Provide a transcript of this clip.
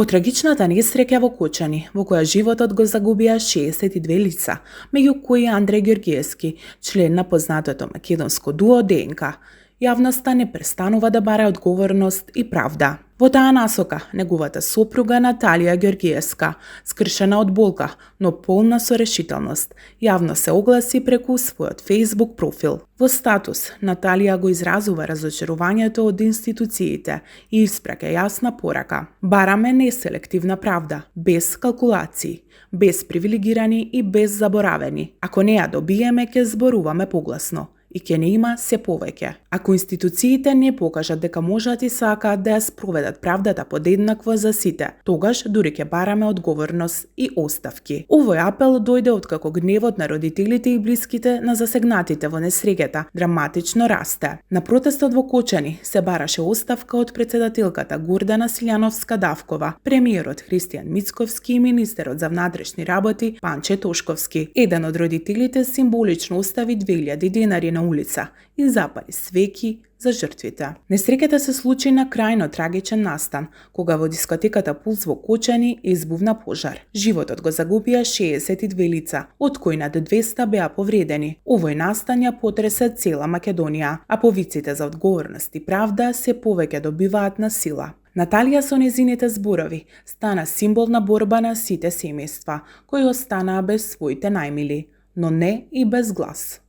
По трагичната несреќа во Кочани, во која животот го загубија 62 лица, меѓу кои Андреј Ѓорѓиевски, член на познатото македонско дуо ДНК, јавноста не престанува да бара одговорност и правда. Во таа насока, неговата сопруга Наталија Ѓорѓиевска, скршена од болка, но полна со решителност, јавно се огласи преку својот Facebook профил. Во статус, Наталија го изразува разочарувањето од институциите и испраќа јасна порака. Бараме неселективна правда, без калкулации, без привилегирани и без заборавени. Ако не ја добиеме, ќе зборуваме погласно и ќе не има се повеќе. Ако институциите не покажат дека можат и сакаат да ја спроведат правдата подеднакво за сите, тогаш дури ќе бараме одговорност и оставки. Овој апел дојде откако гневот на родителите и блиските на засегнатите во несреќата драматично расте. На протестот во Кочани се бараше оставка од претседателката Гордана Силјановска-Давкова, премиерот Христијан Мицковски и министерот за внатрешни работи Панче Тошковски. Еден од родителите символично остави 2000 денари на улица и запали свеќи за жртвите. Несреќата се случи на крајно трагичен настан, кога во дискотеката Пулс во Кочани избувна пожар. Животот го загубија 62 лица, од кои над 200 беа повредени. Овој настан ја потресе цела Македонија, а повиците за одговорност и правда се повеќе добиваат на сила. Наталија со незините зборови стана символ на борба на сите семејства, кои останаа без своите најмили, но не и без глас.